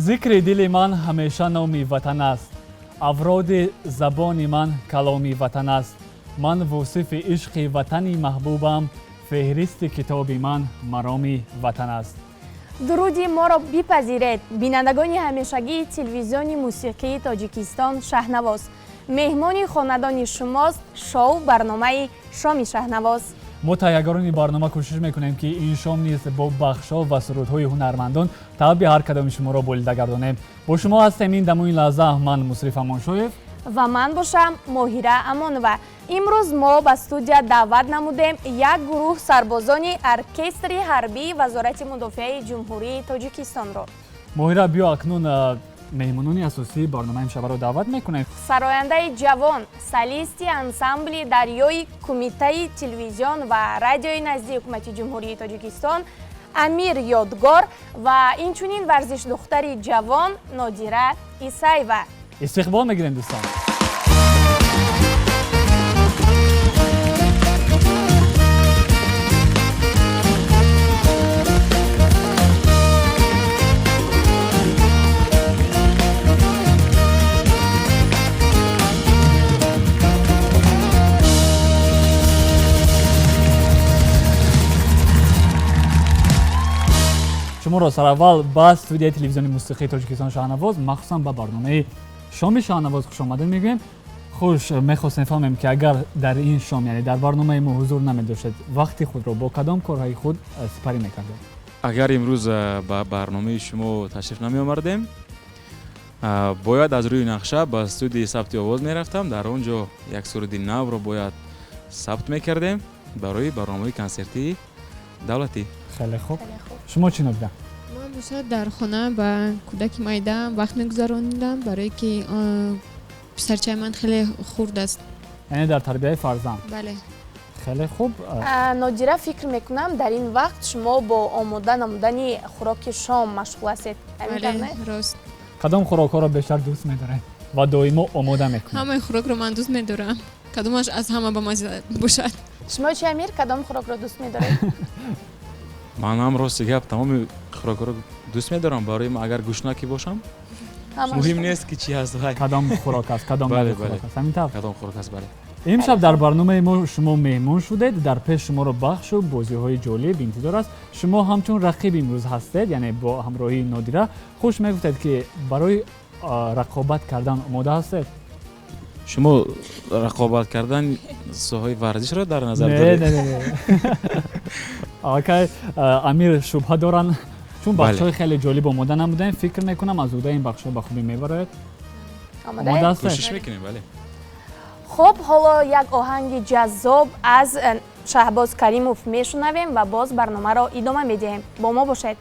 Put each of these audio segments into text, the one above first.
Зикри дили ман ҳамеша номи ватан аст, авроди забони ман каломи ватан аст. Ман вусифи ишқи ватани маҳбубам, феҳристи китоби ман мароми ватан аст. Дуруди моро бипазиред, бинандагони ҳамешагии телевизиони мусиқии Тоҷикистон Шаҳнавоз. Меҳмони хонадони шумост шоу барномаи Шоми Шаҳнавоз. Мо таҳиягарони барнома кӯшиш мекунем, ки ин шом низ бо бахшҳо ва сурудҳои ҳунармандон табъи ҳар кадоми шуморо болида гардонем. Бо шумо ҳастем ин дамои лаҳза ман Мусриф Амоншоев ва ман бошам Моҳира Амонова. Имрӯз мо ба студия даъват намудем як гурӯҳ сарбозони оркестри ҳарбии Вазорати мудофиаи Ҷумҳурии Тоҷикистонро. Моҳира, биё акнун меҳмонони асосии барномаи имшабаро даъват мекунем. Сарояндаи ҷавон, солисти ансамбли дарёи Кумитаи телевизион ва радиои назди Ҳукумати Ҷумҳурии Тоҷикистон Амир Ёдгор ва инчунин варзишдухтари ҷавон Нодира Исаева. Истиқбол мегирем, дӯстон. Шуморо сараввал ба студияи телевизиони мусиқии Тоҷикистон Шаҳнавоз, махсусан ба барномаи Шоми Шаҳнавоз хушомадед мегӯем. Хуш, мехостем фаҳмем, ки агар дар ин шом, яъне дар барномаи мо ҳузур намедоштед, вақти худро бо кадом корҳои худ сипарӣ мекардед? Агар имрӯз ба барномаи шумо ташриф намеомардем, бояд аз рӯи нақша ба студияи сабти овоз мерафтам. Дар он ҷо як суруди навро бояд сабт мекардем барои барномаи консертии давлатӣ. Хеле хуб. Шумо чӣ, Нодира? Ман бошад дар хона ба кӯдаки майдаам вақт мегузаронидам, барое ки писарчаи ман хеле хурд аст. Яъне дар тарбияи фарзанд? Бале. Хеле хуб. Нодира, фикр мекунам, дар ин вақт шумо бо омода намудани хӯроки шом машғул ҳастед. Бале, рост. Кадом хӯрокҳоро бештар дӯст медоред ва доимо омода мекунед? Ҳамаи хӯрокро ман дӯст медорам, кадомаш аз ҳама ба мазза бошад. Шумо чи, Амир, кадом хӯрокро дӯст медоред? Ман ҳам, рости гап, тамоми хӯрокҳоро дӯст медорам. Барои ман агар гушна ки бошам, муҳим нест ки чи ҳаст. Кадом хӯрок аст, кадом хӯрок аст, ҳамин тавр? Кадом хӯрок аст, бале. Имшаб дар барномаи мо шумо меҳмон шудед. Дар пеш шуморо бахшу бозиҳои ҷолиб интизор аст. Шумо ҳамчун рақиб имрӯз ҳастед, яъне бо ҳамроҳии Нодира. Хуш, мегуфтед, ки барои рақобат кардан омода ҳастед? Шумо рақобат кардан соҳаи варзишро дар назар доред? Не, не, аллакай Амир шубҳа доранд, чун бахшҳои хеле ҷолиб омода намудаем. Фикр мекунам, аз уҳдаи ин бахшҳо ба хубӣ мебарояд. Омода ҳастед? Кӯшиш мекунем, бале. Хуб, ҳоло як оҳанги ҷаззоб аз Шаҳбоз Каримов мешунавем ва боз барномаро идома медиҳем. Бо мо бошед.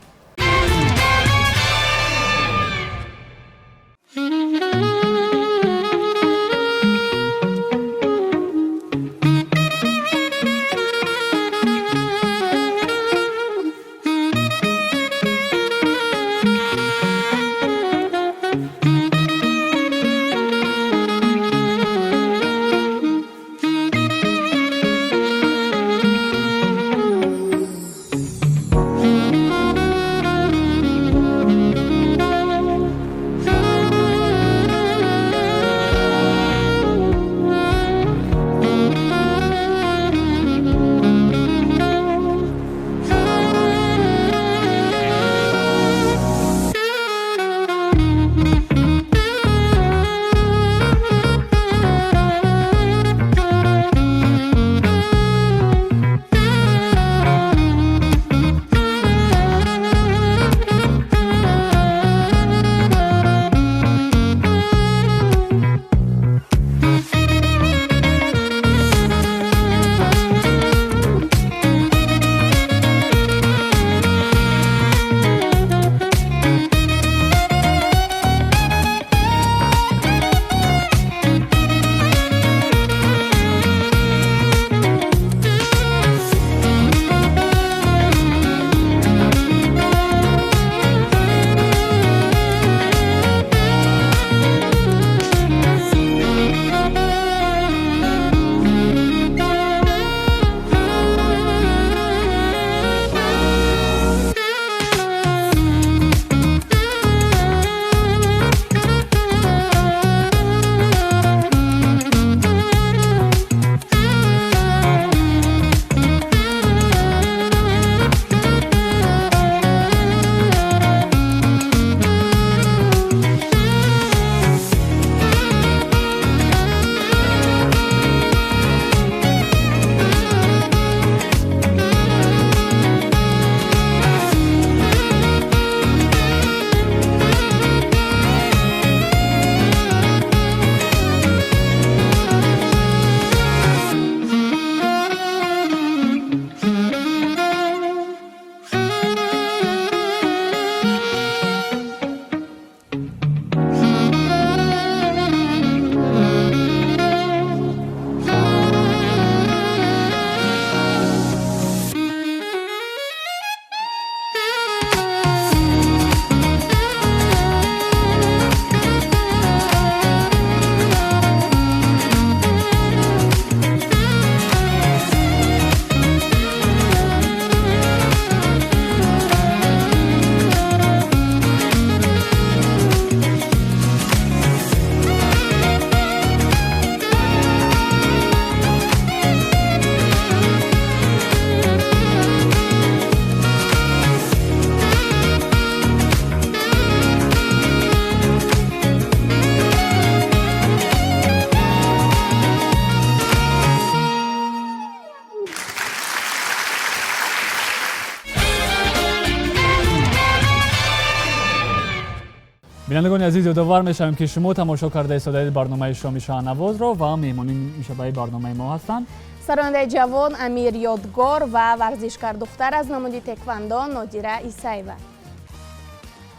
Бинандагони азиз, ёдовар мешавем, ки шумо тамошо карда истодаед барномаи шоми шоҳнавозро ва меҳмони имшабаи барномаи мо ҳастанд сарояндаи ҷавон Амир Ёдгор ва варзишкардухтар аз намуди теквандо Нодира Исаева.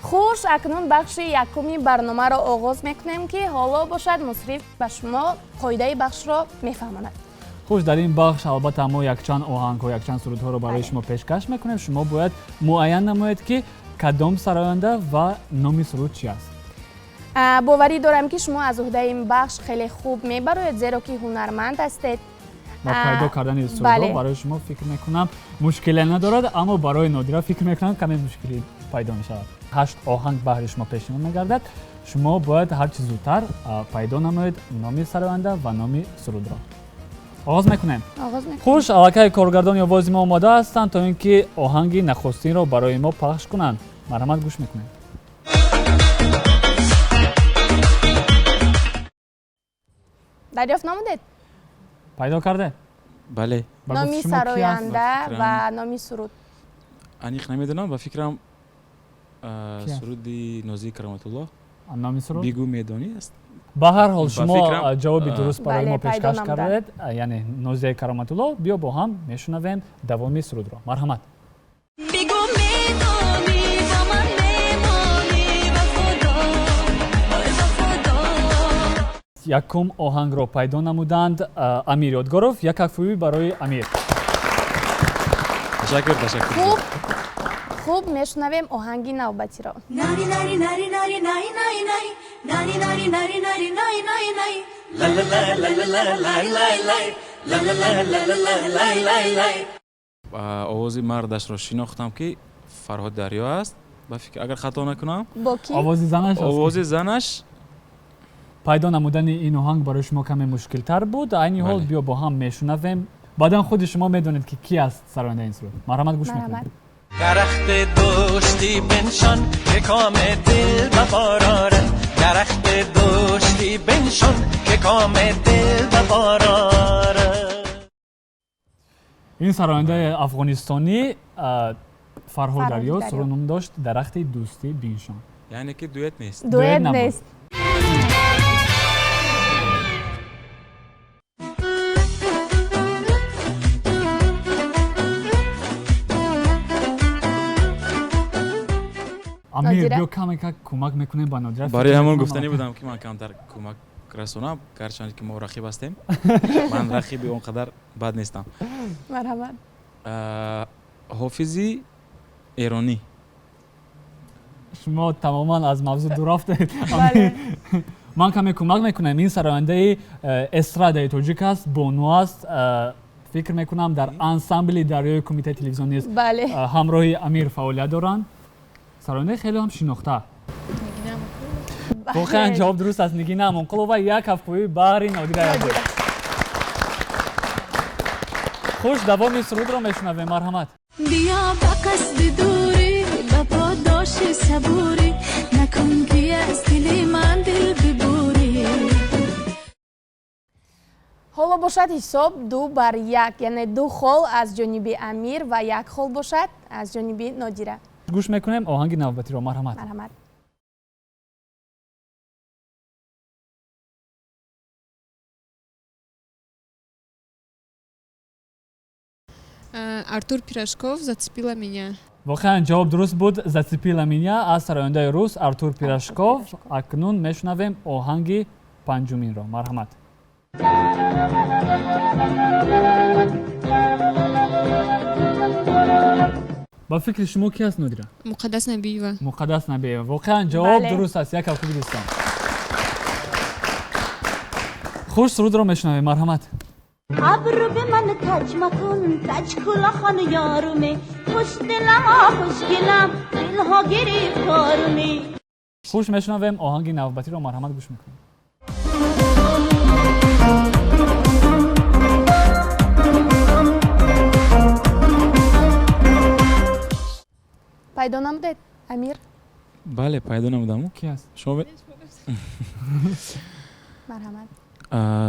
Хуш, акнун бахши якуми барномаро оғоз мекунем, ки ҳоло бошад мусриф ба шумо қоидаи бахшро мефаҳмонад. Хуш, дар ин бахш албатта мо якчанд оҳангҳо, якчанд сурудҳоро барои шумо пешкаш мекунем. Шумо бояд муайян намоед, ки кадом сароянда ва номи суруд чи аст. Боварӣ дорам, ки шумо аз уҳдаи ин бахш хеле хуб мебароед, зеро ки ҳунарманд ҳастед. Ва пайдо кардани сурудҳо барои шумо, фикр мекунам, мушкиле надорад, аммо барои Нодира, фикр мекунам, каме мушкилӣ пайдо мешавад. 8 оҳанг баҳри шумо пешниҳод мегардад. Шумо бояд ҳарчи зудтар пайдо намоед номи сароянда ва номи сурудро. Оғоз мекунем. Хуш, аллакай коргардони овози мо омода ҳастанд, то ин ки оҳанги нахустинро барои мо пахш кунанд. Марҳамат, гӯш мекунем. Дарёфт намудед? Пайдо карде? Бале. Номи сароянда ва номи суруд. Аниқ намедонам, ба фикрам, суруди Нозии Кароматулло. Номи суруд «Бигӯ медонӣ» аст. Ба ҳар ҳол, шумо ҷавоби дуруст барои мо пешкаш кардед, яъне Нозияи Кароматулло. Биё, бо ҳам мешунавем давоми сурудро. Марҳамат. Бигӯ медонӣ, бо ман мемонӣ, ба Худо, ой, ба Худо. Якум оҳангро пайдо намуданд Амир Ёдгоров. Як кафкӯбӣ барои Амир. Ташаккур, ташаккур. Хуб, хуб, мешунавем оҳанги навбатиро. Нари нари нари нари най най най нари нари нари нари най най най ла ла ла ла ла ла лай лай лай ла ла ла ла ла ла лай лай лай. Овози мардашро шинохтам, ки Фарҳод Дарё аст, ба фикр, агар хато накунам. Бо ки? Овози занаш. Овози занаш. Пайдо намудани ин оҳанг барои шумо каме мушкилтар буд. Айни ҳол биё, бо ҳам мешунавем, баъдан худи шумо медонед, ки ки аст сарояндаи ин суруд. Марҳамат, гӯш мекунем. درخت دوستی بنشان که کام دل به بار آرد، درخت دوستی بنشان که کام دل به بار آرد. Ин сарояндаи афғонистонӣ Фарҳод Дарё суруд ном дошт «Дарахти дӯстӣ биншон». Яъне ки дуэт нест. Дуэт нест. Амир, биё, каме как кӯмак мекунем ба Нодира. Барои ҳамон гуфтанӣ будам, ки ман камтар кӯмак расонам, гарчанд ки мо рақиб ҳастем, ман рақиби он қадар бад нестам. Марҳамат. Ҳофизи эронӣ. Шумо тамоман аз мавзӯъ дур рафтед. Ман каме кӯмак мекунам. Ин сарояндаи эстрадаи тоҷик аст, бону аст. Фикр мекунам, дар ансамбли Дарёи Кумитаи телевизион низ ҳамроҳи Амир фаъолият доранд. Сарояндаи хеле ҳам шинохта. Воқеан, ҷавоб дуруст аст, Нигина Амонқулова. Як кафкӯбӣ баҳри Нодира. Хуш, давоми сурудро мешунавем. Марҳамат. Биё ба қасди дурӣ, ба подоши сабурӣ, накун ки аз дили ман дил бибурӣ. Ҳоло бошад ҳисоб 2 бар 1, яъне ду хол аз ҷониби Амир ва як хол бошад аз ҷониби Нодира. Гӯш мекунем оҳанги навбатиро. Марҳамат. Марҳамат. Артур Пирожков, «Зацепила меня». Воқеан, ҷавоб дуруст буд. «Зацепила меня» аз сарояндаи рус Артур Пирожков. Акнун мешунавем оҳанги панҷуминро. Марҳамат. Ба фикри шумо, ки аст, Нодира? Муқаддас Набиева. Муқаддас Набиева. Воқеан, ҷавоб дуруст аст. Як кафкӯбӣ, дӯстон. Хуш, сурудро мешунавем. Марҳамат. Абрӯ ба ман каҷ макун, каҷ кулохон ёруме, хушдилам, хушгилам, дилҳо гирифторуме. Хуш, мешунавем оҳанги навбатиро. Марҳамат, гӯш мекунем. Пайдо намудед, Амир? Бале, пайдо намудам. Ки аст? Шумо. Марҳамат.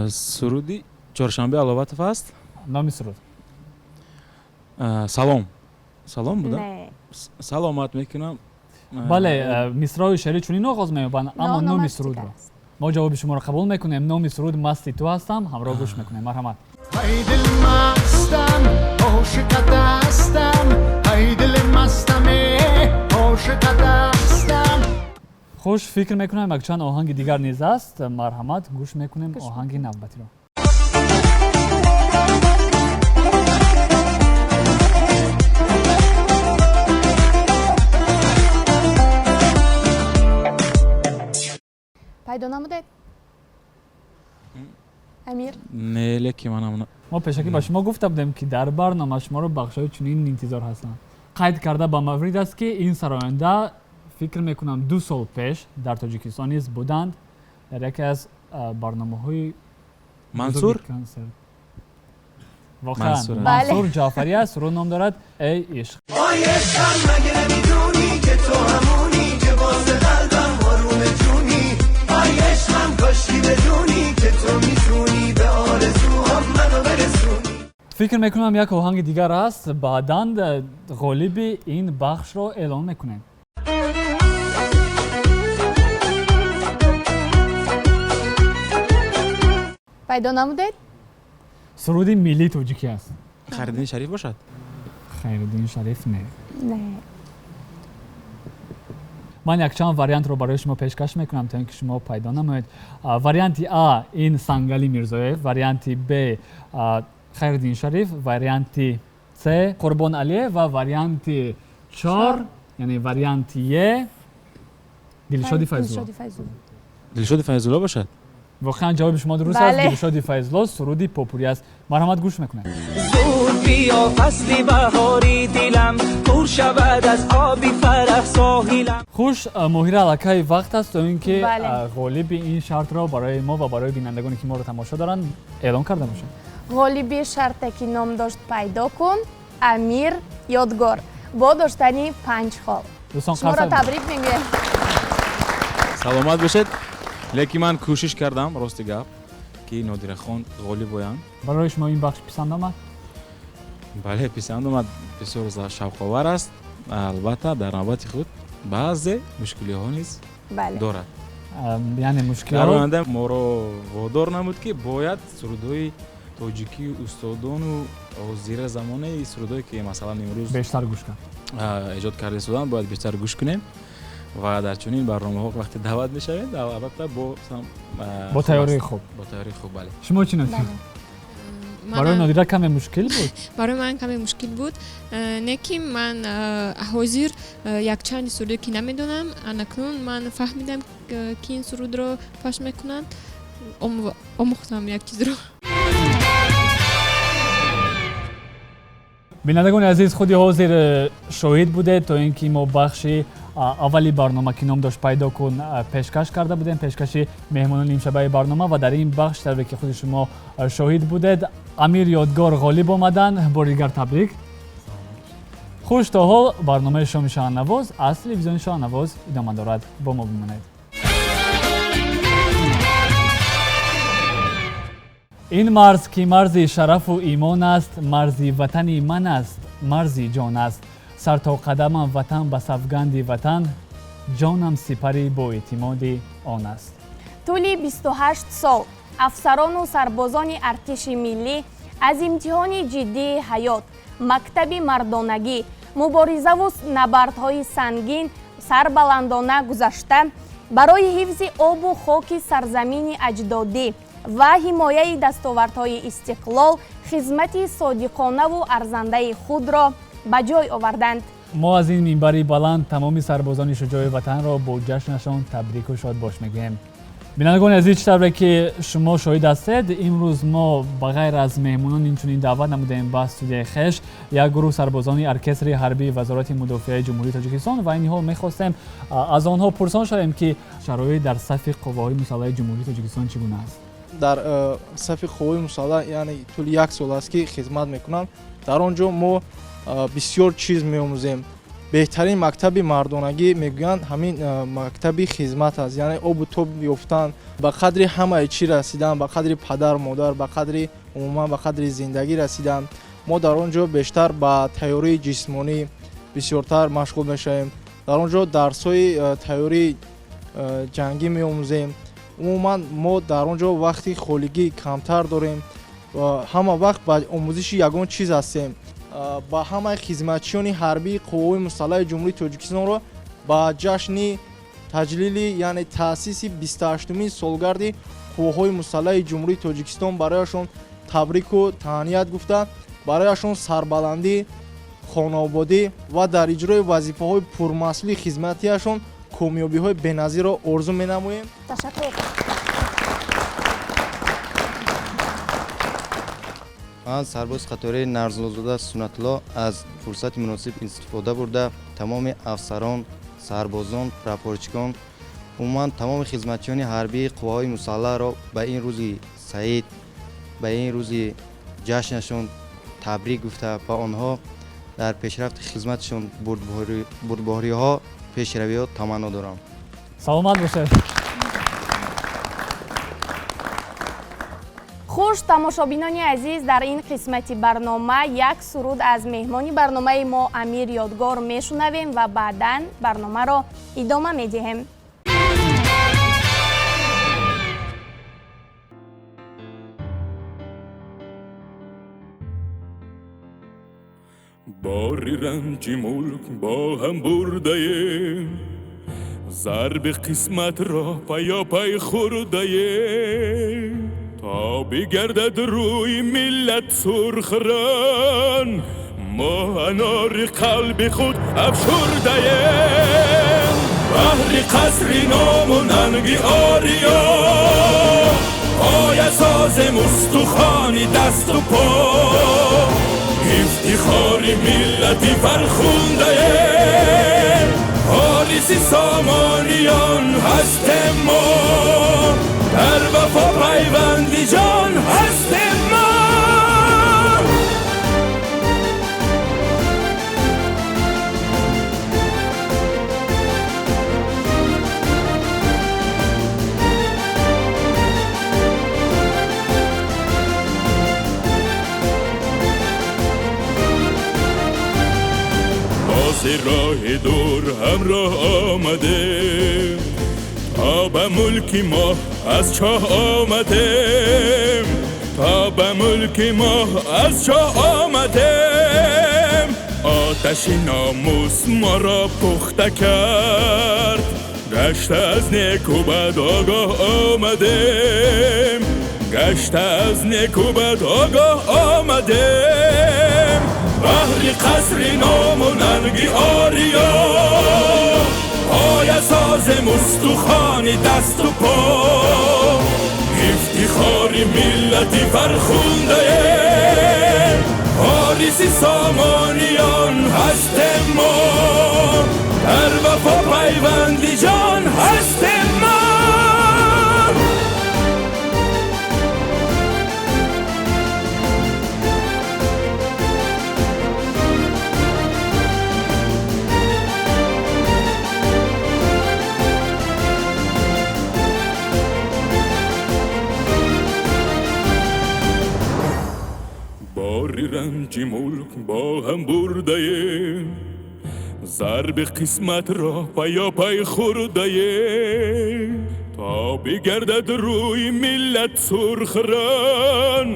Суруди Чоршанбе Аловатов аст. Номи суруд? Салом, салом буда. Не. Саломат мекунам. Бале, мисраи шеърӣ чунин оғоз меёбанд, аммо номи сурудро мо ҷавоби шуморо қабул мекунем. Номи суруд «Масти ту ҳастам». Ҳамроҳ гӯш мекунем, марҳамат. Ай дил мастам, ошиқат ҳастам, ай дил мастам, ошиқат ҳастам. Хуш, фикр мекунам якчанд оҳанги дигар низ аст. Марҳамат, гӯш мекунем оҳанги навбатиро. Пайдо намудед, Амир? Не, лекин манам Мо пешакӣ ба шумо гуфта будем, ки дар барнома шуморо бахшҳои чунин интизор ҳастанд. Қайд карда ба маврид аст, ки ин сароянда, фикр мекунам, 2 сол пеш дар Тоҷикистон низ буданд, дар яке аз барномаҳои Мансур. Бузурги консерт. Воқеан, Мансур Ҷаъфарӣ аст. Суруд ном дорад «Эй ишқ». آی عشقم مگه نمیدونی که تو همونی که واسه قلبم آروم جونی؟ آی عشقم کاشکی بدونی که تو میتونی به آرزوهام منو برسونی. Фикр мекунам, як оҳанги дигар аст, баъдан ғолиби ин бахшро эълон мекунем. Пайдо намудед? Суруди миллии тоҷикӣ аст. Хайриддини Шариф бошад? Хайриддин Шариф не. Не. Ман якчанд вариантро барои шумо пешкаш мекунам, то ин ки шумо пайдо намоед. Варианти А ин Сангали Мирзоев, варианти Б Хайриддин Шариф, варианти С Қурбон Алиев ва варианти чор, яъне варианти Е, Дилшоди Файзулло. Дилшоди Файзулло бошад. Воқеан, ҷавоби шумо дуруст аст. Дилшоди Файзулло, суруди «Попурӣ» аст. Марҳамат, гӯш мекунем. Зуд биё, фасли баҳори дилам пур шавад аз оби фараҳ соҳилам. Хуш, Моҳира, аллакай вақт аст, то ин ки ғолиби ин шартро барои мо ва барои бинандагоне, ки моро тамошо доранд, эълон карда бошем. Ғолиби шарте, ки ном дошт «Пайдо кун», Амир Ёдгор бо доштани панҷ хол. Шуморо табрик мегӯем. Саломат бошед. Лекин ман кӯшиш кардам, рости гап, ки Нодирахон ғолиб оянд. Барои шумо ин бахш писанд омад? Бале, писанд омад, бисёр шавқовар аст. Албатта, дар навбати худ баъзе мушкилиҳо низ дорад. Яъне мушкилиҳо оянда моро водор намуд, ки бояд сурудҳои тоҷикии устодону ҳозира замонаи сурудҳое, ки масалан имрӯз бештар гӯш кард, эҷод карда истоданд, бояд бештар гӯш кунем. Ва дар чунин барномаҳо вақте даъват мешавем, албатта, бо бо тайёрии хуб. Бо тайёрии хуб, бале. Шумо чӣ нотиқ? Барои Нодира каме мушкил буд? Барои ман каме мушкил буд, не ки ман ҳозир якчанди суруде, ки намедонам, анакнун ман фаҳмидам, ки ин сурудро пахш мекунанд. Омӯхтам як чизро. Бинандагони азиз, худи ҳозир шоҳид будед, то ин ки мо бахши аввали барнома, ки ном дошт «Пайдо кун», пешкаш карда будем, пешкаши меҳмонони нимшабаи барнома. Ва дар ин бахш, тавре ки худи шумо шоҳид будед, Амир Ёдгор ғолиб омаданд. Бори дигар табрик. Хуш, то ҳол барномаи «Шоми шоҳнавоз» аз телевизиони Шоҳнавоз идома дорад, бо мо бимонед. Ин марз, ки марзи шарафу имон аст, марзи ватани ман аст, марзи ҷон аст. Сар то қадамам ватан, ба савганди ватан ҷонам сипари боэътимоди он аст. Тӯли 28 сол афсарону сарбозони артиши миллӣ аз имтиҳони ҷиддии ҳаёт, мактаби мардонагӣ, муборизаву набардҳои сангин сарбаландона гузашта, барои ҳифзи обу хоки сарзамини аҷдодӣ ва ҳимояи дастовардҳои истиқлол хизмати содиқонаву арзандаи худро ба ҷой оварданд. Мо аз ин минбари баланд тамоми сарбозони шуҷои ватанро бо ҷашнашон табрику шодбош мегӯем. Бинандагони азиз, чӣ тавре ки шумо шоҳид ҳастед, имрӯз мо ба ғайр аз меҳмонон инчунин даъват намудем ба студияи хеш як гурӯҳ сарбозони оркестри ҳарбии Вазорати мудофиаи Ҷумҳурии Тоҷикистон ва ин ҳол мехостем аз онҳо пурсон шавем, ки шароит дар сафи қувваҳои мусаллаҳи Ҷумҳурии Тоҷикистон чӣ гуна аст. Дар сафи қувваҳои мусаллаҳ, яъне тӯли як сол аст, ки хизмат мекунам. Дар он ҷо мо бисёр чиз меомӯзем. Беҳтарин мактаби мардонагӣ, мегӯянд, ҳамин мактаби хизмат аст, яъне обу тоб ёфтан, ба қадри ҳамаи чӣ расидан, ба қадри падар, модар, ба қадри умуман, ба қадри зиндагӣ расидан. Мо дар он ҷо бештар ба тайёрии ҷисмонӣ бисёртар машғул мешавем. Дар он ҷо дарсҳои тайёрии ҷангӣ меомӯзем. Умуман мо дар он ҷо вақти холигӣ камтар дорем, ҳама вақт ба омӯзиши ягон чиз ҳастем. Ба ҳамаи хизматчиёни ҳарбии қувваҳои мусаллаҳи Ҷумҳурии Тоҷикистонро ба ҷашни таҷлили, яъне таъсиси 28-умин солгарди қувваҳои мусаллаҳи Ҷумҳурии Тоҷикистон барояшон табрику таҳният гуфта, барояшон сарбаландӣ, хонаободӣ ва дар иҷрои вазифаҳои пурмасъули хизматиашон комёбиҳои беназирро орзу менамоем. Ташаккур. Ман сарбоз қатораи Нарзуллозода Суннатулло аз фурсати муносиб истифода бурда тамоми афсарон, сарбозон, прапорчикон, умуман тамоми хизматчиёни ҳарбии қувваҳои мусаллаҳро ба ин рӯзи саид, ба ин рӯзи ҷашнашон табрик гуфта, ба онҳо дар пешрафти хизматшон бурдбориҳо, пешравиҳо таманно дорам. Саломат бошед. Хуш, тамошобинони азиз, дар ин қисмати барнома як суруд аз меҳмони барномаи мо Амир Ёдгор мешунавем ва баъдан барномаро идома медиҳем. Бори ранҷи мулк бо ҳам бурдаем, зарби қисматро паёпай хӯрдаем, то бигардад рӯи миллат сурхранг, мо анори қалби худ афшурдаем. Баҳри қасри ному нанги ориё, поя созем устухони дасту по, ифтихори миллати фархундаем, вориси сомониён ҳастем мо, дар вафо пайванди ҷон ҳастем мо. роҳи дур ҳамроҳ омадем, то ба мулки мо аз чоҳ омадем, то ба мулки мо аз чоҳ омадем. Оташи номус моро пухта кард, гашта аз неку бад огоҳ омадем, гашта аз неку бад огоҳ омадем. Баҳри қасри ному нанги ориё, поя созем устухони дасту по, ифтихори миллати фархундаем, вориси сомониён ҳастем мо, дар вафо пайванди ҷон ҳастем мо. Ранҷи мулк бо ҳам бурдаем, зарби қисматро паёпай хӯрдаем, то бигардад рӯи миллат сурхранг,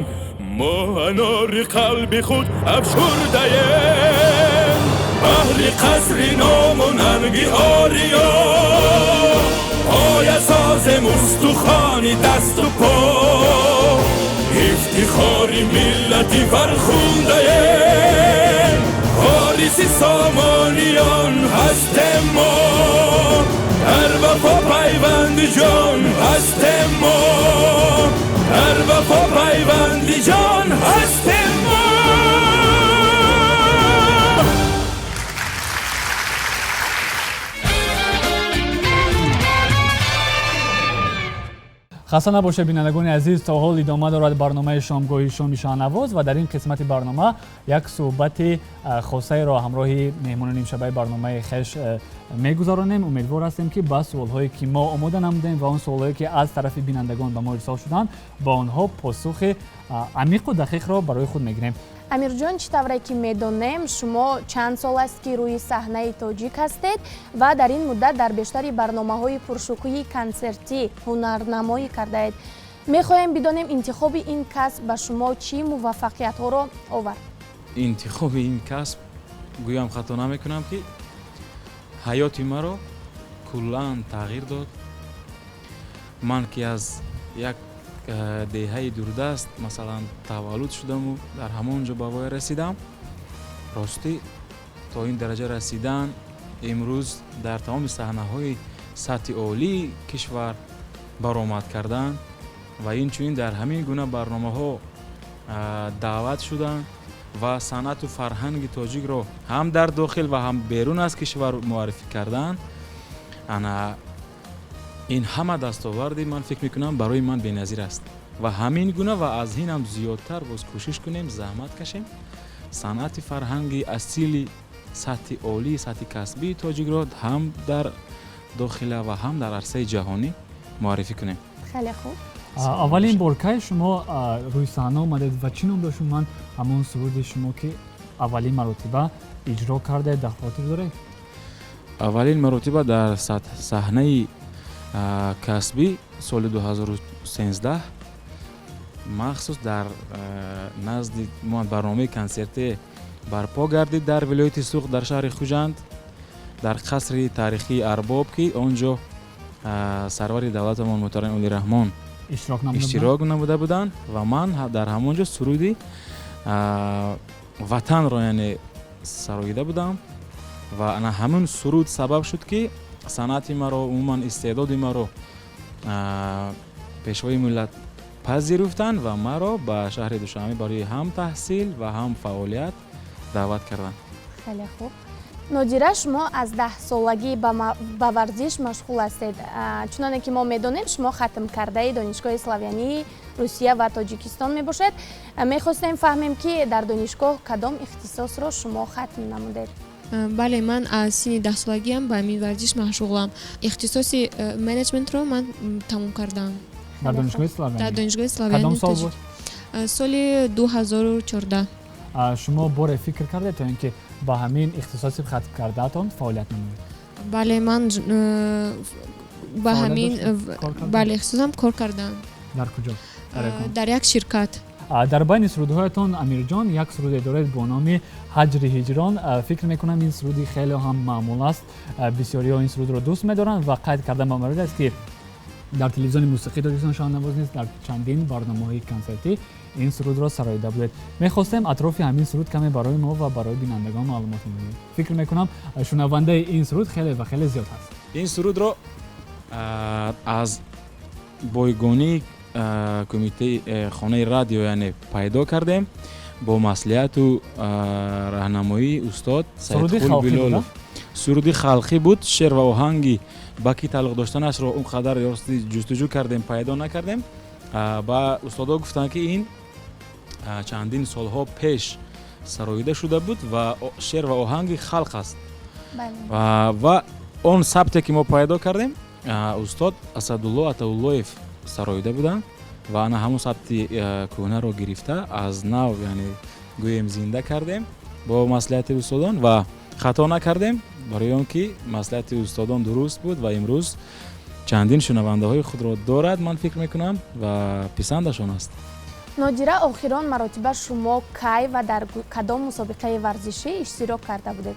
мо анори қалби худ афшурдаем. Баҳри қасри ному нанги ориё, поя созем устухони дасту по, ифтихори миллати фархундаем, вориси сомониён ҳастем мо, дар вафо пайванди ҷон ҳастем мо, дар вафо пайванди ҷон ҳастем мо. Хаста набошед, бинандагони азиз, то ҳол идома дорад барномаи шомгоҳи шоми Шаҳнавоз ва дар ин қисмати барнома як суҳбати хосаеро ҳамроҳи меҳмонони имшабаи барномаи хеш мегузаронем. Умедвор ҳастем, ки ба суолҳое ки мо омода намудем ва он суолҳое ки аз тарафи бинандагон ба мо ирсол шуданд, ба онҳо посухи амиқу дақиқро барои худ мегирем. Амирҷон, чӣ тавре ки медонем, шумо чанд сол аст, ки рӯи саҳнаи тоҷик ҳастед ва дар ин муддат дар бештари барномаҳои пуршукӯҳи консертӣ ҳунарнамоӣ кардаед. Мехоҳем бидонем, интихоби ин касб ба шумо чӣ муваффақиятҳоро овард? Интихоби ин касб, гӯям хато намекунам, ки ҳаёти маро куллан тағйир дод. Ман ки аз як деҳаи дурдаст, масалан, таваллуд шудаму дар ҳамон ҷо ба воя расидам, ростӣ то ин дараҷа расидан, имрӯз дар тамоми саҳнаҳои сатҳи олии кишвар баромад кардан ва инчунин дар ҳамин гуна барномаҳо даъват шудан ва санъату фарҳанги тоҷикро ҳам дар дохил ва ҳам берун аз кишвар муаррифӣ кардан, ана ин ҳама дастоварди, ман фикр мекунам, барои ман беназир аст. Ва ҳамин гуна ва аз ин ҳам зиёдтар боз кӯшиш кунем, заҳмат кашем, санъати фарҳанги асили сатҳи олии сатҳи касбии тоҷикро ҳам дар дохила ва ҳам дар арсаи ҷаҳонӣ муаррифӣ кунем. Хеле хуб. Аввалин бор кай шумо рӯи саҳна омадед ва чӣ ном дошт ман ҳамон суруди шумо, ки аввалин маротиба иҷро кардаед, дар хотир доред? Аввалин маротиба дар саҳнаи касбӣ соли 2013, махсус дар назди барномаи консертӣ барпо гардид дар вилояти Суғд, дар шаҳри Хуҷанд, дар қасри таърихии Арбоб, ки он ҷо сарвари давлатамон муҳтарам Эмомалӣ Раҳмон иштирок намуда буданд ва ман дар ҳамон ҷо суруди Ватанро, яъне, сароида будам. Ва ана ҳамин суруд сабаб шуд, ки санъати маро, умуман истеъдоди маро Пешвои миллат пазируфтанд ва маро ба шаҳри Душанбе барои ҳам таҳсил ва ҳам фаъолият даъват карданд. Хеле хуб. Нодира, шумо аз 10-солагӣ ба варзиш машғул ҳастед. Чуноне ки мо медонем, шумо хатмкардаи Донишгоҳи славянии Русия ва Тоҷикистон мебошед. Мехостем фаҳмем, ки дар донишгоҳ кадом ихтисосро шумо хатм намудед? Бале, ман аз синни 10-солагиам ба ҳамин варзиш машғулам. Ихтисоси менеҷментро ман тамом кардам. Дар Донишгоҳи славянӣ? Дар Донишгоҳи славянӣ. Кадом сол буд? Соли 2014. Шумо боре фикр кардед, то ин ки ба ҳамин ихтисоси хатм кардаатон фаъолият намоед? Бале, ман ба ҳамин, бале, ихтисосам кор кардам. Дар куҷо? Дар як ширкат. Дар байни сурудҳоятон, Амирҷон, як суруде доред бо номи Ҳаҷри ҳиҷрон. Фикр мекунам, ин суруди хеле ҳам маъмул аст, бисёриҳо ин сурудро дӯст медоранд ва қайд кардан ба маврид аст, ки дар телевизиони мусиқии Тоҷикистон Шоҳнавоз низ дар чандин барномаҳои консертӣ ин сурудро сароида будед. Мехостем атрофи ҳамин суруд каме барои мо ва барои бинандагон маълумот медиҳед. Фикр мекунам, шунавандаи ин суруд хеле ва хеле зиёд ҳаст. Ин сурудро аз бойгонии кумитаи хонаи радио, яъне, пайдо кардем бо маслиҳату раҳнамоии устод Саидқул Билолов. Суруди халқӣ буд. Шеър ва оҳанги ба кӣ тааллуқ доштанашро он қадар ҷустуҷӯ кардем, пайдо накардем. Ба устодо гуфтанд, ки ин чандин солҳо пеш сароида шуда буд ва шеър ва оҳанги халқ аст. Ва он сабте, ки мо пайдо кардем, устод Асадулло Атауллоев сароида буданд ва ана ҳамон сабти кӯҳнаро гирифта, аз нав, яъне, гӯем, зинда кардем бо маслиҳати устодон ва хато накардем, барои он ки маслиҳати устодон дуруст буд ва имрӯз чандин шунавандаҳои худро дорад, ман фикр мекунам, ва писандашон аст. Нодира, охирон маротиба шумо кай ва дар кадом мусобиқаи варзишӣ иштирок карда будед?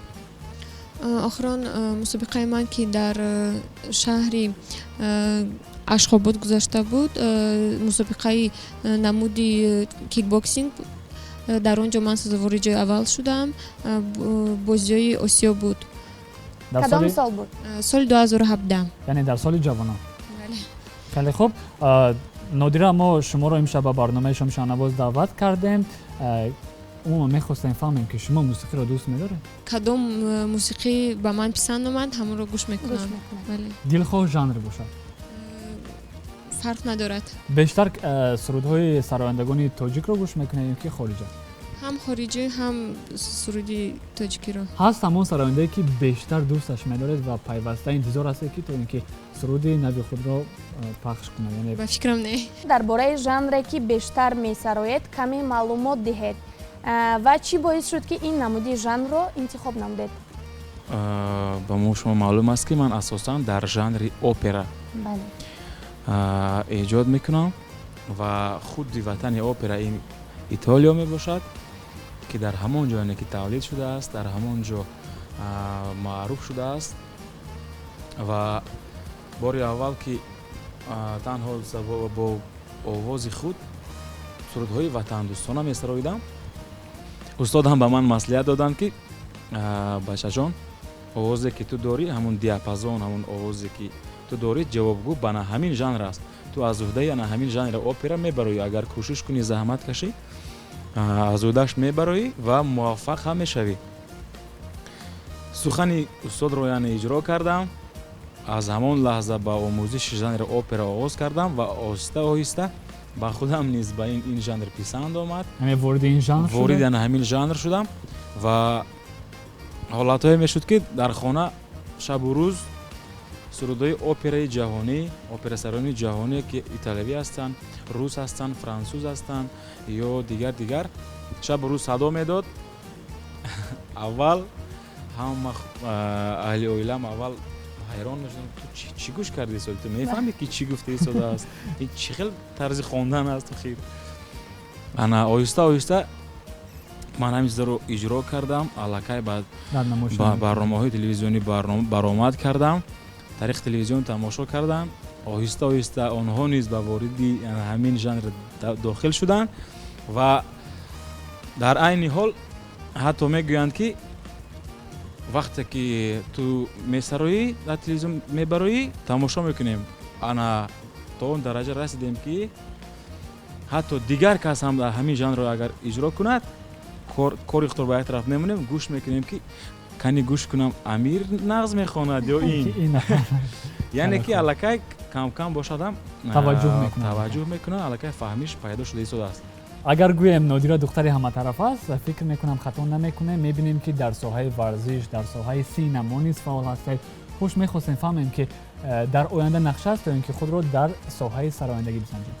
Охирон мусобиқаи ман, ки дар шаҳри Ашхобод гузашта буд, мусобиқаи намуди кикбоксинг, дар он ҷо ман сазовори ҷои аввал шудам. Бозиҳои Осиё буд. Кадом сол буд? Соли 2017. Яъне дар соли ҷавонон. Хеле хуб. Нодира, мо шуморо имшаб ба барномаи Шоми Шоҳнавоз даъват кардем. Умуман мехостем фаҳмем, ки шумо мусиқиро дӯст медоред? Кадом мусиқӣ ба ман писанд омад, ҳамонро гӯш мекунам. Дилхоҳ жанр бошад? Фарқ надорад. Бештар сурудҳои сарояндагони тоҷикро гӯш мекунед ё ки хориҷа? Ҳам хориҷӣ, ҳам суруди тоҷикиро. Ҳаст ҳамон сарояндае, ки бештар дӯсташ медоред ва пайваста интизор ҳастед, ки то ин ки суруди нави худро пахш кунад? Ба фикрам, не. Дар бораи жанре, ки бештар месароед, каме маълумот диҳед. Ва чӣ боис шуд, ки ин намуди жанрро интихоб намудед? Ба мо шумо маълум аст, ки ман асосан дар жанри опера эҷод мекунам ва худи ватани опера ин Итолиё мебошад, ки дар ҳамон ҷо, яъне ки тавлид шудааст, дар ҳамон ҷо маъруф шудааст. Ва бори аввал, ки танҳо бо овози худ сурудҳои ватандӯстона месароидам, устодам ба ман маслиҳат доданд, ки бачаҷон, овозе ки ту дорӣ, ҳамун диапазон, ҳамун овозе ки ту дорӣ, ҷавобгӯ ба на ҳамин жанр аст. Ту аз уҳдаи ана ҳамин жанри опера мебароӣ. Агар кӯшиш кунӣ, заҳмат кашӣ, аз уҳдаш мебароӣ ва муваффақ ҳам мешавӣ. Сухани устодро, яъне, иҷро кардам. Аз ҳамон лаҳза ба омӯзиши жанри опера оғоз кардам ва оҳиста оҳиста ба худам низ ба ин жанр писанд омад. Яъне вориди ин жанр Вориди ана ҳамин жанр шудам ва ҳолатҳое мешуд, ки дар хона шабу рӯз сурудҳои операи ҷаҳонӣ, операсарони ҷаҳоние, ки италиявӣ ҳастанд, рус ҳастанд, франсуз ҳастанд ё дигар дигар, шабу рӯз садо медод. Аввал ҳама аҳли оилам аввал ҳайрон мешуданд: ту чӣ гӯш кардӣ соли? Ту мефаҳмӣ, ки чӣ гуфта истодааст? Ин чӣ хел тарзи хондан аст? Хир, ана оҳиста оҳиста ман ҳамин чизаро иҷро кардам. Аллакай ба барномаҳои телевизионӣ баромад кардам, тариқи телевизион тамошо кардам. Оҳиста оҳиста онҳо низ ба вориди ҳамин жанр дохил шуданд ва дар айни ҳол ҳатто мегӯянд, ки вақте ки ту месароӣ, дар телевизион мебароӣ, тамошо мекунем. Ана то он дараҷа расидем, ки ҳатто дигар кас ҳам дар ҳамин жанрро агар иҷро кунад, кори худро ба як тараф мемонем, гӯш мекунем, ки кани гӯш кунам, Амир нағз мехонад ё ин. Яъне ки аллакай камкам бошадам таваҷҷӯҳ мекунад, аллакай фаҳмиш пайдо шуда истодааст. Агар гӯем, Нодира духтари ҳаматараф аст, фикр мекунам, хато намекунем. Мебинем, ки дар соҳаи варзиш, дар соҳаи синамо низ фаъол ҳастед. Хуш, мехостем фаҳмем, ки дар оянда нақша аст, то ин ки худро дар соҳаи сарояндагӣ бисанҷем?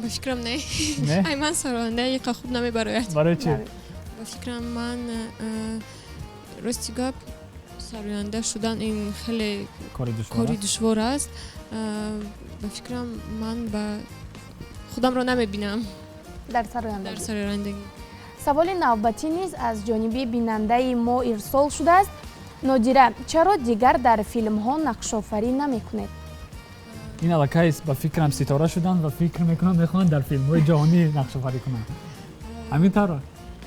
Ба фикрам, не. Ай ман сароянда иқа хуб намебарояд. Барои чӣ? Ба фикрам, ман рости гап, сароянда шудан ин хеле кори душвор аст. Ба фикрам, ман ба худамро намебинам дар сарояндагӣ. Саволи навбатӣ низ аз ҷониби бинандаи мо ирсол шудааст. Нодира, чаро дигар дар филмҳо нақшофарӣ намекунед? Ин аллакай, ба фикрам, ситора шуданд ва фикр мекунам, мехоҳанд дар филмҳои ҷаҳонӣ нақшофарӣ кунанд. Ҳамин тавр?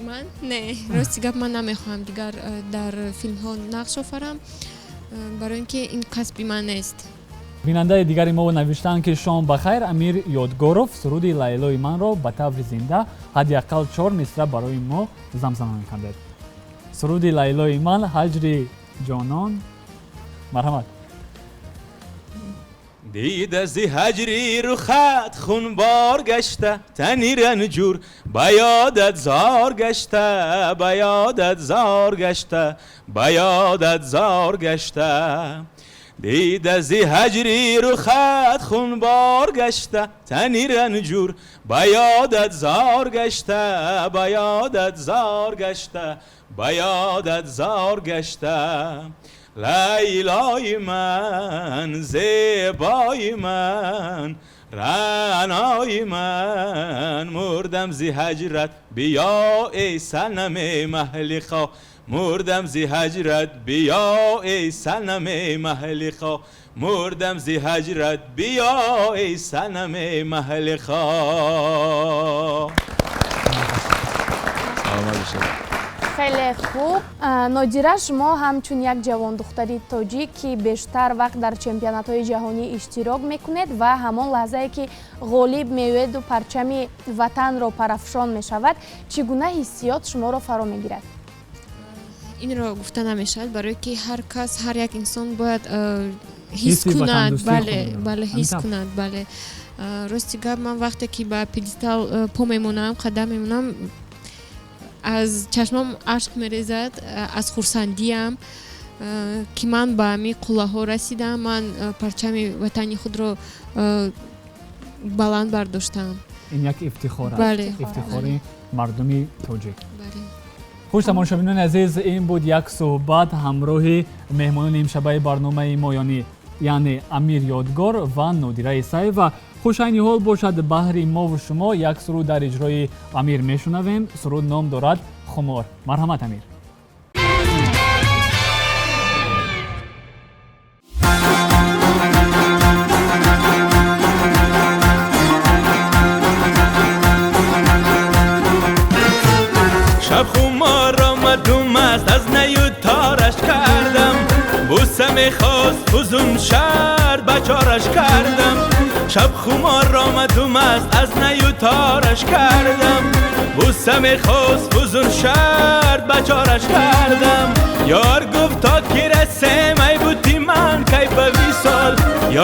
Ман не, рости гап, ман намехоҳам дигар дар филмҳо нақш офарам, барои ин ки ин касби ман нест. Бинандаи дигари мо навиштаанд, ки шом ба хайр, Амир Ёдгоров суруди «Лайлои манро» ба таври зинда ҳадди ақал чор мисра барои мо замзама мекардед. Суруди «Лайлои ман», «Ҳаҷри ҷонон». Марҳамат. Дида зи ҳаҷри рухат хунбор гашта, тани ранҷур ба ёдат зор гашта, ба ёдат зор гашта, ба ёдат зор гашта. Дида зи ҳаҷри рухат хунбор гашта, тани ранҷур ба ёдат зор гашта, ба ёдат зор гашта, ба ёдат зор гашта. Лайлои ман, зебои ман, раънои ман, мурдам зи ҳаҷрат, биё, эй санаме маҳлиқо. Мурдам зи ҳаҷрат, биё, эй санаме маҳлиқо. Мурдам зи ҳаҷрат, биё, эй санаме маҳлиқо. Саломат бошед. Хеле хуб. Нодира, шумо ҳамчун як ҷавондухтари тоҷик, ки бештар вақт дар чемпионатҳои ҷаҳонӣ иштирок мекунед ва ҳамон лаҳзае ки ғолиб меоеду парчами ватанро парафшон мешавад, чӣ гуна ҳиссиёт шуморо фаро мегирад? Инро гуфта намешавад, барое ки ҳар кас, ҳар як инсон бояд ҳис кунад. Бале, бале, ҳис кунад, бале. Рости гап, ман вақте ки ба пьедестал по мемонам, қадам мемонам, аз чашмам ашк мерезад аз хурсандиям, ки ман ба ҳамин қуллаҳо расидам, ман парчами ватани худро баланд бардоштам. Ин як ифтихор аст, ифтихори мардуми тоҷик. Хуш, тамошобинони азиз, ин буд як суҳбат ҳамроҳи меҳмонони имшабаи барномаи мо, яъне Амир Ёдгор ва Нодира Исаева. Хуш, айни ҳол бошад, баҳри мову шумо як суруд дар иҷрои Амир мешунавем. Суруд ном дорад «Хумор». Марҳамат, Амир. Шаб хумор омаду маст, аз наю тораш кардам. Бӯса мехост, фузун шарт ба чораш кардам. Шаб хумор омаду маст, аз наю тораш кардам. Бӯса мехост, фузун шарт ба чораш кардам. Ёр гуфт, то ки расем, ай бути ман, кай ба висол.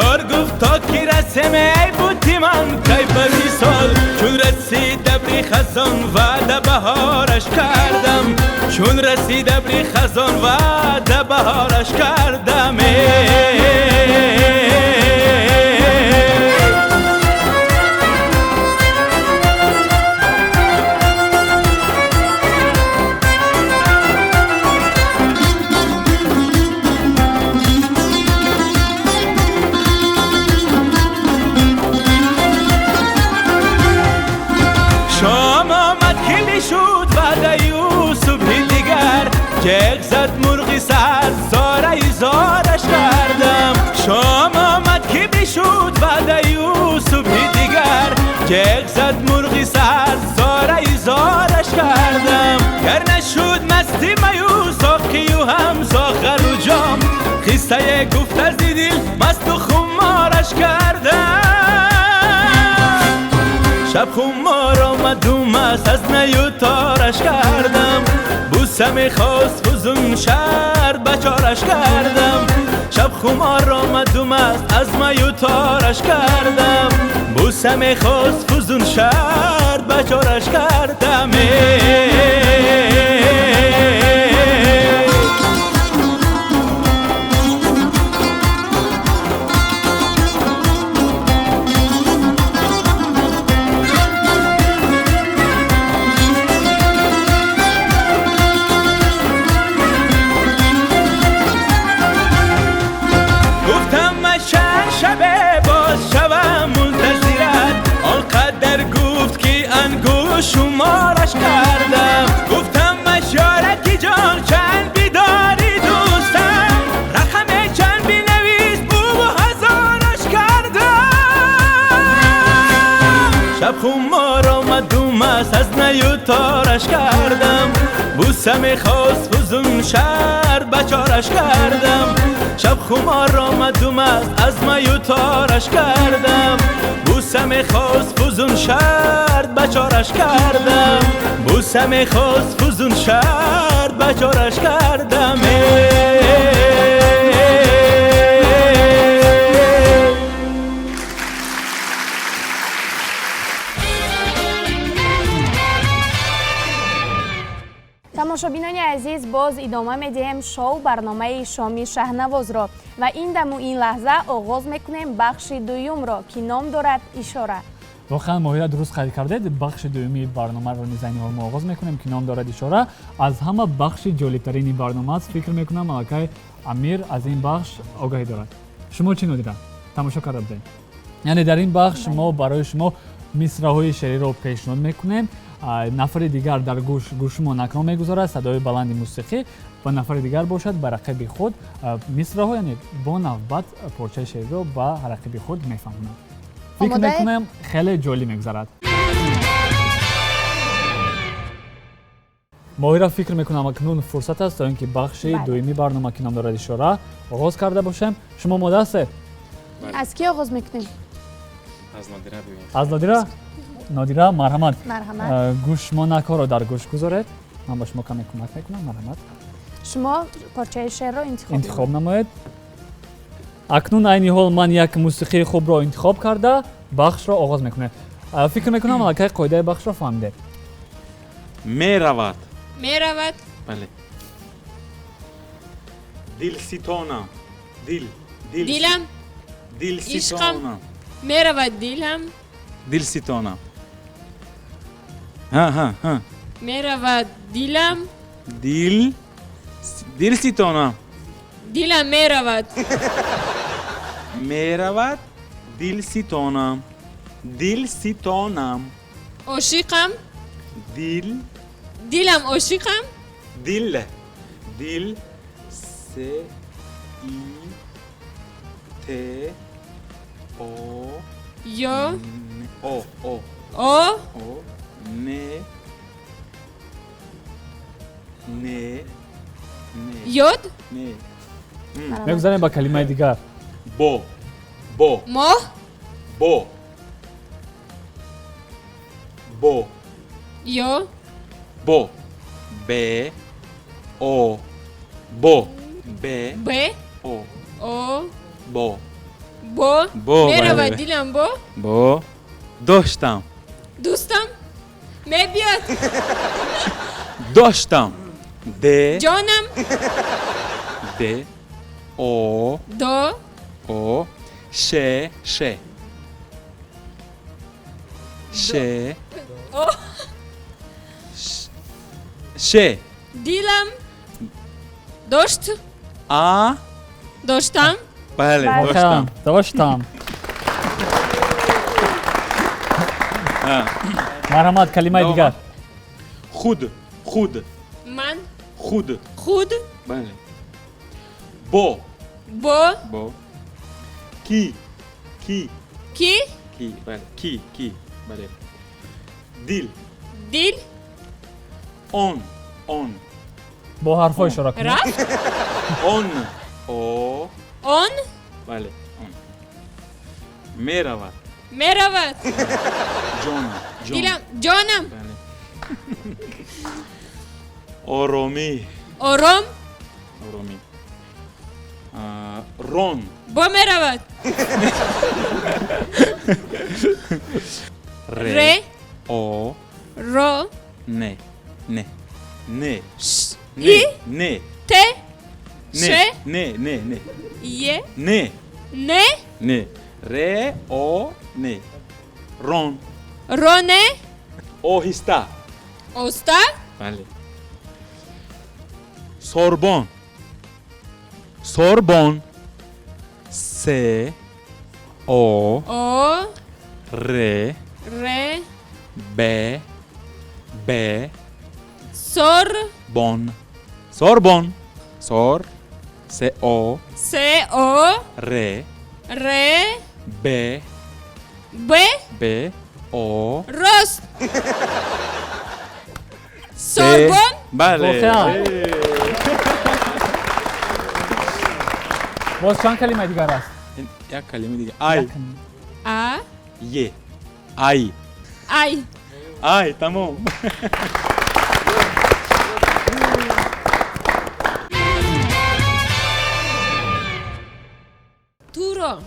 Ёр гуфт, то ки расем, ай бути ман, кай ба висол. Чун расид абри хазон, ваъда баҳораш кардам. Чун расид абри хазон, ваъда баҳораш кардам. Шом омад, ки бишуд ваъдаю субҳи дигар. Ҷеғ зад мурғи сар, зораи зораш кардам. Шом омад, ки бишуд ваъдаю субҳи дигар. Ҷеғ зад мурғи сар, зораи зораш кардам. Гар нашуд масти маю соқию ҳам соғару ҷом, қиссае гуфт аз дил, масту хумораш кардам. Шаб хумор омаду маст, аз наю тораш кардам. Бӯса мехост, фузун шарт ба чораш кардам. Шаб хумор омаду маст, аз маю тораш кардам. Бӯса мехост, фузун шарт ба чораш кардам. Гуфтам шабе боз шавам мунтазират, он қадар гуфт, ки ангуш шумораш кардам. Гуфтам машёраки ҷон, чанд бидори дӯстам, рақаме чанд бинавис, буву ҳазораш кардам. Шаб хумор омаду маст, аз наю тораш кардам. Бӯса мехост, фузун шарт ба чораш кардам. Шаб хумор омаду маст, аз маю тораш кардам. Бӯса мехост, фузун шарт ба чораш кардам. Бӯса мехост, фузун шарт ба чораш кардам. Тамошобинони азиз, боз идома медиҳем шоу барномаи Шоми Шаҳнавозро ва ин даму ин лаҳза оғоз мекунем бахши дуюмро, ки ном дорад «Ишора». Воқеан, Моҳира, дуруст қайд кардед. Бахши дуюми барномаро низ айни ҳол мо оғоз мекунем, ки ном дорад «Ишора». Аз ҳама бахши ҷолибтарини барнома аст. Фикр мекунам, аллакай Амир аз ин бахш огаҳӣ дорад. Шумо чӣ, Нодира, тамошо карда будед? Яъне дар ин бахш мо барои шумо мисраҳои шеъриро пешниҳод мекунем. Нафари дигар дар гӯшмонакро мегузорад, садои баланди мусиқӣ, ва нафари дигар бошад, ба рақиби худ мисраҳо, яъне бо навбат порчаи шеъриро ба рақиби худ мефаҳмонад. Фикр мекунам, хеле ҷолиб мегузарад. Моҳира, фикр мекунам, акнун фурсат аст, то ин ки бахши дуюми барнома, ки ном дорад «Ишора», оғоз карда бошем. Шумо омода ҳастед? Аз кӣ оғоз мекунем? Аз Нодира бибинем. Аз Нодира. Нодира, марҳамат. Марҳамат. Гӯшмонакҳоро дар гӯш гузоред, ман ба шумо каме кӯмак мекунам. Марҳамат. Шумо порчаи шеърро интихоб намоед. Акнун айни ҳол ман як мусиқии хубро интихоб карда, бахшро оғоз мекунем. Фикр мекунам, аллакай қоидаи бахшро фаҳмидед. Меравад. Меравад. Бале. Дилситонам, дил, дил. Дилам. Дилситонам. Меравад дилам. Дилситонам. Ҳа, ҳа, ҳа. Меравад дилам. Дил, дил ситонам. Дилам меравад. Меравад дил ситонам. Дил ситонам. Ошиқам. Дил. Дилам ошиқам. Дил. Дил. С. И. Т. О. Ё. О. О. О. О. Н. Н. Н. Ёд. Н. Мегузарем ба калимаи дигар. Бо. Бо. Моҳ. Бо. Бо. Ё. Бо. Б. О. Бо. Б. Б. О. О. Бо. Бо. Бо. Меравад дилам бо. Бо. Доштам. Дӯстам. Мебиёд. Доштам. Д. Ҷонам. Д. О. До. О. Ш. Ш. Ш. О. Ш. Дилам. Дошт. А. Доштам. Бале, доштам. Доштам. Марҳамат, калимаи дигар. Худ. Худ. Ман. Худ. Худ. Бале. Бо. Бо. Бо. Ки. Ки. Ки. Ки. Бале. Ки. Ки. Бале. Дил. Дил. Он. Он. Бо ҳарфҳо ишора кунед. Рафт. Он. О. Он. Бале. Он. Меравад. Меравад. Ҷонам. Дилам. Ҷонам. Бале. Оромӣ. Ором. Оромӣ. Рон. Бо меравад. Ре. О. Ро. Не. Не. Не. Ш. Не. И. Не. Т. Ш. Не. Не. Не. Е. Не. Не. Не. Ре. О. Не. Рон. Роне. Оҳиста. Оста. Бале. Сорбон. Сорбон. С. О. О. Р. Р. Б. Б. Сор. Бон. Сорбон. Сор. С. О. С. О. Р. Р. Б. Б. Б. О. Рост. Сорбон. Бале. Боз чанд калимаи дигар аст? Як калимаи дигар. Ай. А. Е. Ай. Ай. Ай, тамом. Туро.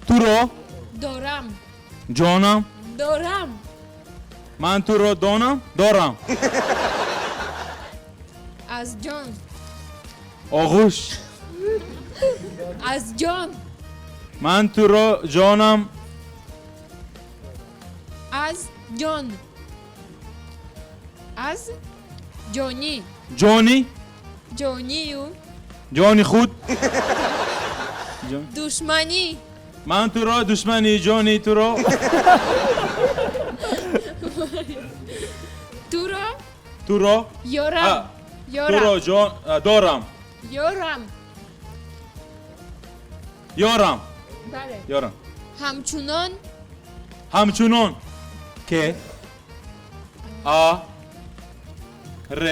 Туро. Дорам. Ҷонам. Дорам. Ман туро донам. Дорам. Аз ҷон. Оғӯш. Аз ҷон. Ман туро ҷонам. Аз ҷон. Аз ҷонӣ. Ҷонӣ. Ҷонию. Ҷони худ. Душманӣ. Ман туро душмани ҷони туро. Туро. Туро. Ёрам. Ёрам. Туро ҷон дорам. Ёрам. Ёрам. Бале. Ёрам. Ҳамчунон. Ҳамчунон. К. А. Р.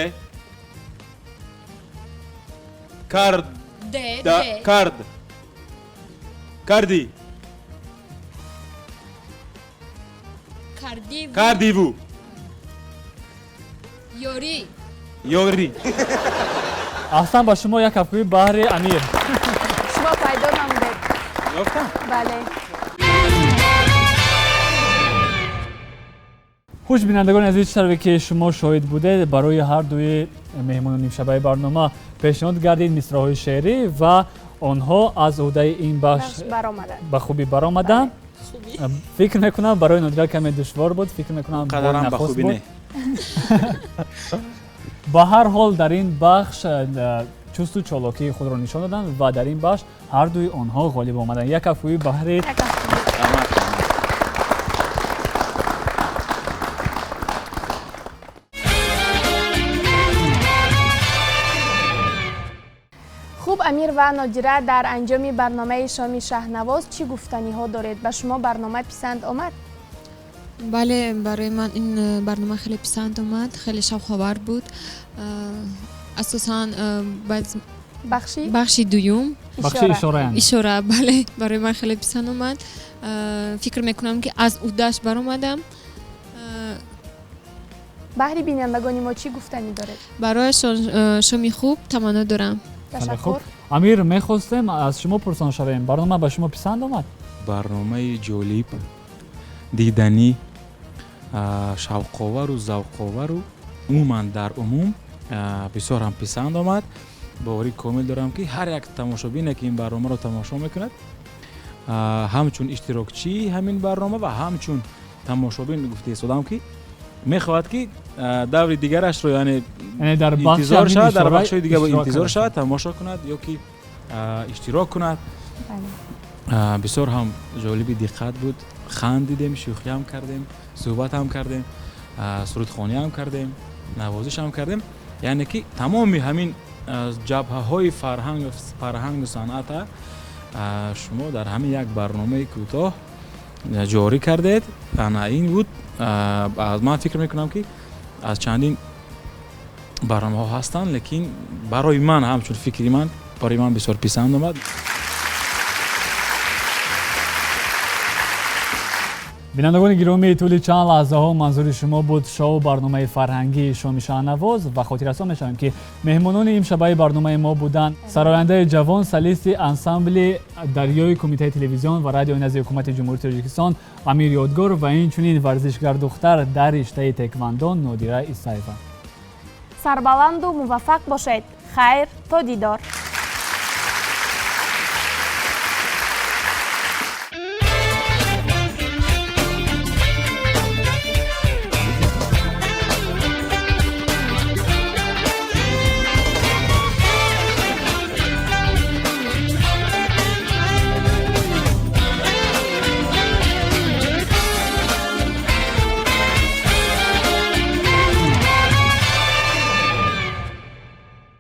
Кард. Д. Д. Кард. Кардӣ. Кардиву. Кардиву. Ёрӣ. Ёрӣ. Аҳсан ба шумо, як кафкӯи баҳри Амир. Шумо пайдо намудед. Ёфтам? Бале. Хуш, бинандагони азиз, чӣ тавре ки шумо шоҳид будед, барои ҳар дуи меҳмонони нимшабаи барнома пешниҳод гардид мисраҳои шеърӣ ва онҳо аз ӯҳдаи ин бахш ба хубӣ баромаданд. Фикр мекунам, барои Нодира каме душвор буд, фикр мекунам қадарам ба хубӣ не. Ба ҳар ҳол дар ин бахш чусту чолокии худро нишон доданд ва дар ин бахш ҳардуи онҳо ғолиб омаданд. Як кафкӯбӣ баҳри Хуб, Амир ва Нодира, дар анҷоми барномаи шоми шаҳнавоз чӣ гуфтаниҳо доред? Ба шумо барнома писанд омад? Бале, барои ман ин барнома хеле писанд омад, хеле шавқовар буд. Асосан бахши дуюм, ишора, бале, барои ман хеле писанд омад. Фикр мекунам, ки аз уҳдааш баромадам. Баҳри бинандагони мо чӣ гуфтанӣ доред? Барояшон шоми хуб таманно дорам. Ташаккур. Амир, мехостем аз шумо пурсон шавем, барнома ба шумо писанд омад? Барномаи ҷолиб, диданӣ, шавқовару завқовару умуман дар умум бисёр ҳам писанд омад. Боварӣ комил дорам, ки ҳар як тамошобине, ки ин барномаро тамошо мекунад, ҳамчун иштирокчии ҳамин барнома ва ҳамчун тамошобин гуфта истодам, ки мехоҳад, ки даври дигарашро, яъне интизор шавад, дар бахшҳои дигар интизор шавад, тамошо кунад ё ки иштирок кунад. Бисёр ҳам ҷолиби диққат буд. Хандидем, шӯхиам кардем, суҳбатам кардем, сурудхониам кардем, навозишам кардем. Яъне ки тамоми ҳамин ҷабҳаҳои фарҳангу санъата шумо дар ҳамин як барномаи кӯтоҳ ҷорӣ кардед. Ана ин буд. Ман фикр мекунам, ки аз чандин барномаҳо ҳастанд, лекин барои ман, ҳамчун фикри ман, барои ман бисёр писанд омад. Бинандагони гиромӣ, тӯли чанд лаҳзаҳо манзури шумо буд шоу барномаи фарҳангии шоми шаҳнавоз ва хотиррасон мешавем, ки меҳмонони имшабаи барномаи мо буданд сарояндаи ҷавон, солисти ансамбли дарёи Кумитаи телевизион ва радиои назди Ҳукумати Ҷумҳурии Тоҷикистон Амир Ёдгор ва инчунин варзишгар-духтар дар риштаи теквандо Нодира Исаева. Сарбаланду муваффақ бошед. Хайр, то дидор.